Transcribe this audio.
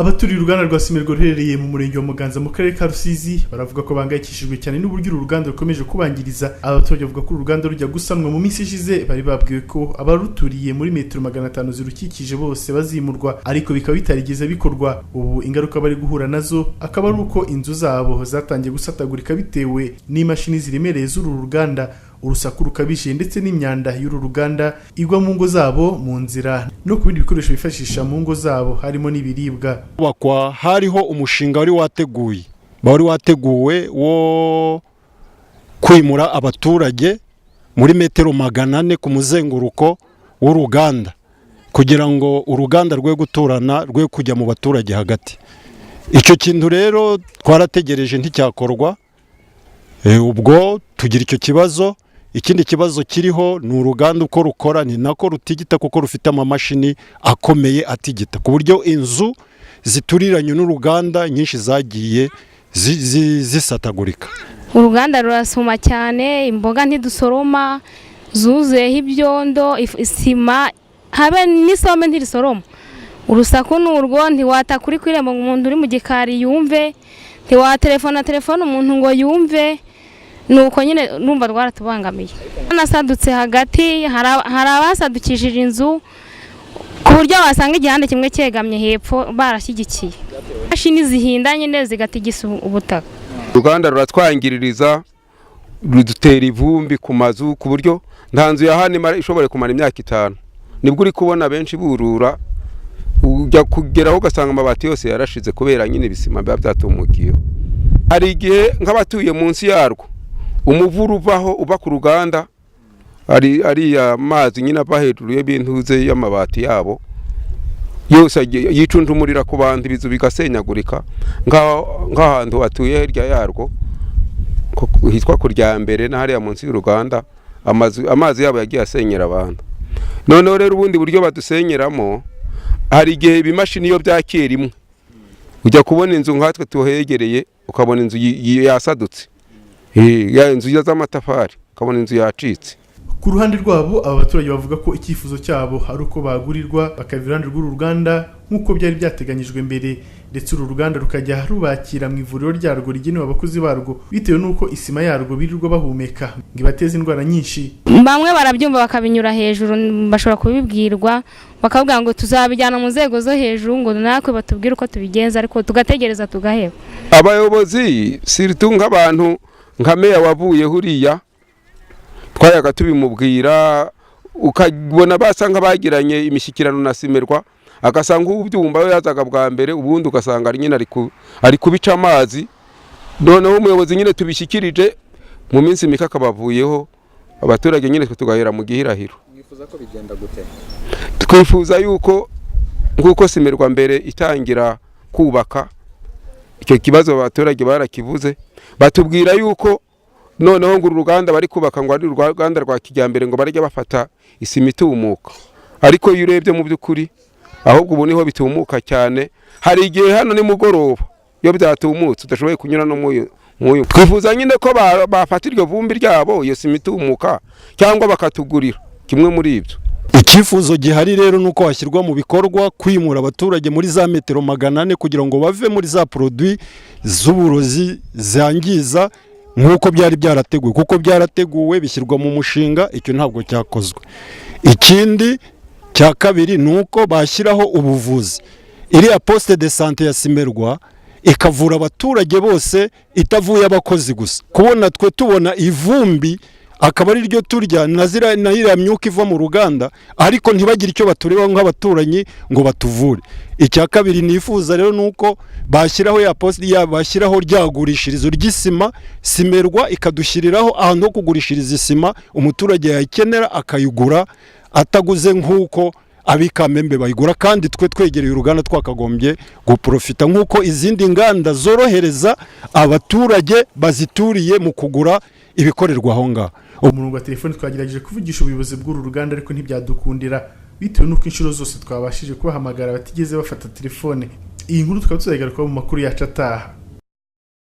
Abaturiye uruganda rwa Simerwa ruherereye mu murenge wa Muganza mu karere ka Rusizi baravuga ko bahangayikishijwe cyane n'uburyo uru ruganda rukomeje kubangiriza. Aba baturage bavuga ko uru ruganda rujya gusanwa mu minsi ishize bari babwiwe ko abaruturiye muri metero 500 zirukikije bose bazimurwa, ariko bikaba bitarigeze bikorwa. Ubu ingaruka bari guhura nazo akaba ari uko inzu zabo zatangiye gusatagurika bitewe n'imashini ziremereye z'uru ruganda, urusaku rukabije ndetse n'imyanda y'uru ruganda igwa mu ngo zabo, mu nzira no ku bindi bikoresho bifashisha mu ngo zabo harimo n'ibiribwa. Kubakwa hariho umushinga wari wateguwe wo kwimura abaturage muri metero 400 ku muzenguruko w'uruganda, kugira ngo uruganda rwe guturana rwe kujya mu baturage hagati. Icyo kintu rero twarategereje nticyakorwa, ubwo tugira icyo kibazo. Ikindi kibazo kiriho ni uruganda uko rukora ni nako rutigita, kuko rufite amamashini akomeye atigita, ku buryo inzu zituriranye n'uruganda nyinshi zagiye zisatagurika. Uruganda rurasuma cyane, imboga ntidusoroma, zuzuyeho ibyondo, isima, habe n'isombe ntirisoroma. Urusaku ni urwo, ntiwataka uri ku irembo ngo umuntu uri mu gikari yumve, ntiwatelefona telefone umuntu ngo yumve. Nuko nyine numva rwaratubangamiye. Nasadutse hagati, hari abasadukishije inzu ku buryo wasanga igihande kimwe cyegamye hepfo barashyigikiye. Imashini zihinda nyine zigatigisa ubutaka. Uruganda ruratwangiririza, rudutera ivumbi ku mazu, ku buryo nta nzu ya hano ishobora kumara imyaka 5. Nibwo uri kubona benshi burura, ujya kugeraho ugasanga amabati yose yarashize kubera nyine ibisima biba byatumukiyeho. Hari igihe nk'abatuye munsi yarwo umuvura uvaho uva ku ruganda, ariya mazi nyine ava hejuru y'ibintuze y'amabati yabo yose yicunjumurira ku bantu, ibizu bigasenyagurika. Nk'ahantu hatuye hirya yarwo hitwa ku Ryambere na hariya munsi y'uruganda, amazi yabo yagiye asenyera abantu. Noneho rero ubundi buryo badusenyeramo, hari igihe ibimashini iyo byakira imwe, ujya kubona inzu nkatwe tuhegereye ukabona inzu yasadutse, inzu z'amatafari ukabona inzu yacitse. Ku ruhande rwabo aba baturage bavuga ko icyifuzo cyabo ari uko bagurirwa bakava iruhande rw'uru ruganda nk'uko byari byateganyijwe mbere, ndetse uru ruganda rukajya rubakira mu ivuriro ryarwo rigenewe abakozi barwo, bitewe n'uko isima yarwo birirwa bahumeka ngo ibateze indwara nyinshi. Bamwe barabyumva bakabinyura hejuru, bashobora kubibwirwa bakavuga ngo tuzabijyana mu nzego zo hejuru ngo natwe batubwire uko tubigenza, ariko tugategereza tugaheba. Abayobozi siritu nk'abantu nka meya wavuye huriya, twayaga tubimubwira, ukabona basa nk'abagiranye imishyikirano na Simerwa, agasanga ubyumva we yazaga bwa mbere, ubundi ugasanga nyine ari kubica amazi. Noneho umuyobozi nyine tubishyikirije mu minsi mike akabavuyeho, abaturage nyine twe tugahera mu gihirahiro. Mwifuza ko bigenda gute? Twifuza yuko nk'uko Simerwa mbere itangira kubaka icyo kibazo abaturage barakivuze, batubwira yuko noneho ngo uru ruganda bari kubaka ngo ari uruganda rwa kijyambere, ngo barajya bafata isima itumuka. Ariko iyo urebye mu by'ukuri ahubwo ubu niho bitumuka cyane. Hari igihe hano nimugoroba iyo byatumutse udashoboye kunyura no muyu. Twifuza nyine ko bafata iryo vumbi ryabo, iyo sima itumuka, cyangwa bakatugurira kimwe muri ibyo. Icyifuzo gihari rero nuko hashyirwa mu bikorwa kwimura abaturage muri za metero 400 kugira ngo bave muri za produit z'uburozi zangiza, nk'uko byari byarateguwe, kuko byarateguwe bishyirwa mu mushinga, icyo ntabwo cyakozwe. Ikindi cya kabiri ni uko bashyiraho ubuvuzi, iriya poste de santé ya Simerwa ikavura abaturage bose itavuye abakozi gusa. Kubona twe tubona ivumbi akaba ari ryo turya na iriya myuka iva mu ruganda, ariko ntibagire icyo batureba nk'abaturanyi ngo batuvure. Icya kabiri nifuza rero ni uko bashyiraho ya poste, bashyiraho rya gurishirizo ry'isima, Simerwa ikadushyiriraho ahantu ho kugurishiriza isima, umuturage yayikenera akayigura ataguze nk'uko ab'ikamembe bayigura, kandi twe twegereye uruganda twakagombye guprofita nk'uko izindi nganda zorohereza abaturage bazituriye mu kugura ibikorerwa aho ngaho. Umurongo wa telefoni twagerageje kuvugisha ubuyobozi bw'uru ruganda ariko ntibyadukundira, bitewe n'uko inshuro zose twabashije kubahamagara batigeze bafata telefone. Iyi nkuru tukaba tuzayigarukaho mu makuru yacu ataha.